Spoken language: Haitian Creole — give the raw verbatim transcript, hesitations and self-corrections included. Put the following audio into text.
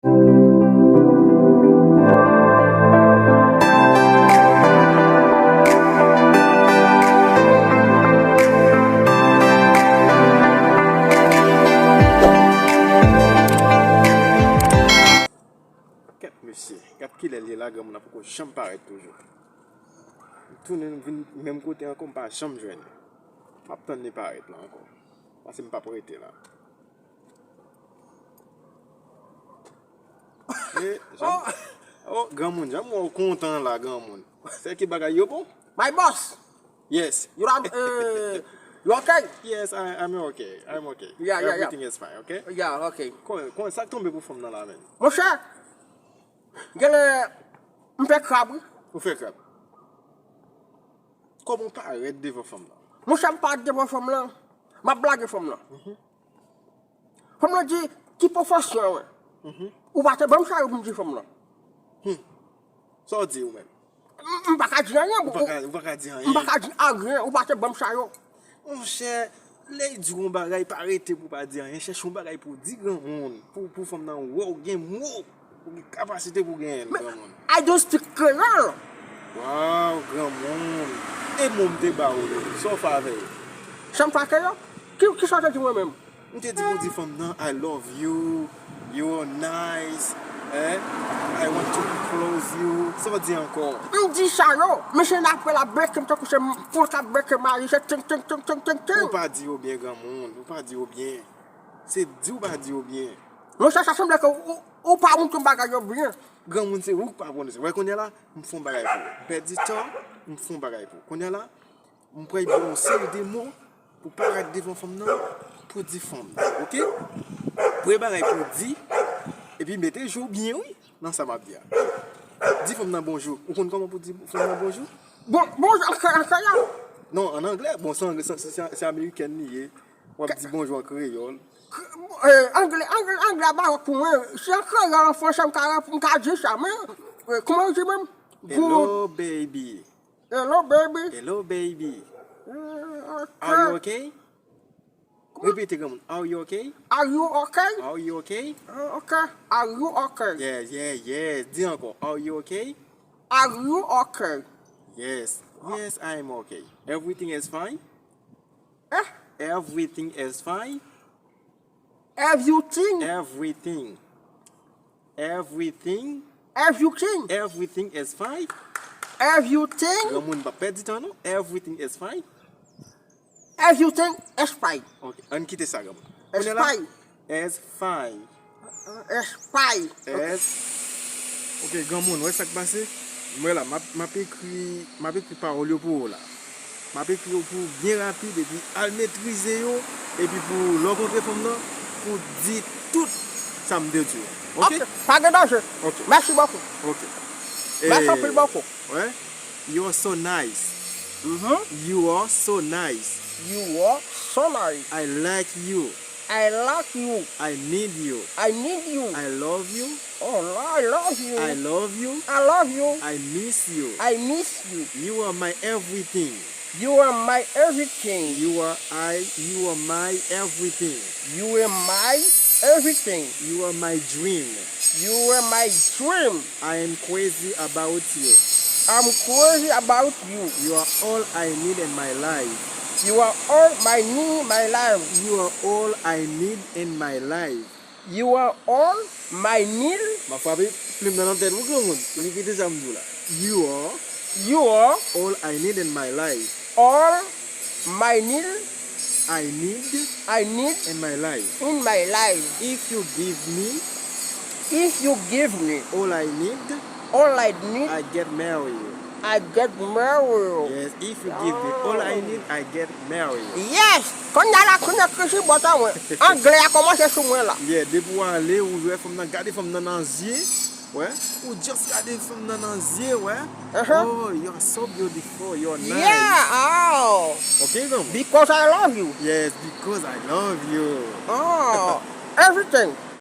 Kèt mesye, gad kilè l ye la, granmoun nan poko janm parèt toujou. M tounen vin menm kote ankò, m pa janm jwenn li. M ap tann li parèt la ankò. Paske m p ap rete la. E, jan, oh, granmoun, jan m wè w kontan la, granmoun. Se ki bagay yo bon? My boss! Yes. You are, uh, you okay? Yes, I, I'm okay. I'm okay. Yeah, yeah, yeah. Everything is fine, okay? Yeah, okay. Kon, kon, sa k tonbe pou fanm nan la, men? Monchè, genlè, m fè krab, wi. Ou fè krab? Kòman w parèt devan fanm nan? Monchè, m parèt devan fanm nan. M ap blage fanm nan. Mhm. Fanm nan di, ki pwofesyon w? Mhm. Ou pa te ban m sa yo pou m di fanm nan. Hmm. Sa w di ou menm? M, m pa ka di anyen, bro. Ou pa ka, ou pa ka di anyen. M pa ka di anyen, ou pa te ban m sa yo. Monchè, lè y di w yon bagay, pa rete pou w pa di anyen. Chèche yon bagay pou w di granmoun. Pou, pou fanm nan wè w gen mo. Ou gen kapasite pou w genyen l, granmoun. I don't speak Creole. Waw, granmoun. E mo m te ba w yo, sa w fè avè yo? Sa m fè avè yo? Ki, ki sa w te di mwen menm? M te di pou w di fanm nan, I love you, you are nice, eh, I want to be close you. Sa w di ankò? M di sa yo, misye n apre l ap beke m tankou se poul k ap beke mayi, se ting, ting, ting, ting, ting, ting. Ou pa di yo byen, granmoun, ou pa di yo byen. Se di w pa di yo byen. Monchè, sa sanble ke ou, ou pa montre m bagay yo byen. Granmoun, se ou k pa konnen. Wè kounye a la, m fè yon bagay pou ou. M pèdi tan, m fè yon bagay pou ou. Kounye a la, m pral ba w yon seri de mo pou parèt devan fanm nan, pou di fanm nan, oke? Premye bagay pou w di, epi mete je w byen, wi, nan sa m ap di a. Di fanm nan bonjou. Ou konn kòman pou di fanm nan bonjou? Bon, bonjou, an kreyòl, an kreyòl. Non, an anglè. Bon, se anglè, se, se, se amerikèn li ye. W ap di bonjou an kreyòl. K-, eh, anglè, anglè, anglè a ba wòk pou mwen. Si an kreyòl, an fransè, m ka rep-, m ka di sa, men, eh, kòman yo di menm? Hello, baby. Hello, baby. Hello, baby. Eh, ok. Are you okay? Repete, granmoun. Are you okay? Are you okay? Are you okay? Eh, ok. Are you okay? Yes, yes, yes. Di ankò. Are you okay? Are you okay? Yes. Yes, I am okay. Everything is fine. Eh? Everything is fine. Everything. Everything. Everything. Everything. Everything is fine. Everything. Granmoun, pa pèdi tan, non. Everything is fine. Everything is fine. Ok, ann kite sa, granmoun. Kounye a la, is fine. Is fine. Is. Ok, granmoun, wè sa k pase? Mwen la, m ap, m ap ekri, m ap ekri pawòl yo pou ou la. M ap ekri yo pou ou byen rapid, epi al metrize yo, epi pou lè w kontre fanm nan, pou w di tout sa m te di w. Ok? Ok, pa gen danje. Ok. Mèsi bokou. Ok. Mèsi anpil bokou. Wè. You are so nice. Mhm. You are so nice. You are so nice. I like you. I like you. I need you. I need you. I love you. Oh, I love you. I love you. I love you. I miss you. I miss you. You are my everything. You are my everything. You are I, you are my everything. You are my everything. You are my dream. You are my dream. I am crazy about you. I'm crazy about you. You are all I need in my life. You are all my need in my life. You are all I need in my life. You are all my need. M ap frape plim nan nan tèt ou, granmoun. Repete sa m di w la. You are. You are. All I need in my life. All my need. I need. I need. In my life. In my life. If you give me. If you give me. All I need. All I need. I get married. I get married. Yes, if you give me all I need, I get married. Yes! Kounye a la, kounye a Kristi bò ta mwen. Anglè a kòmanse sou mwen la. Yeah, depi w ale, ou wè fanm nan, gade fanm nan nan zye. Wè, ou just gade fanm nan nan zye, wè. Uh-huh. Oh, you are so beautiful, you are nice. Yeah, oh. Ok, granmoun. Because I love you. Yes, because I love you. Oh, everything.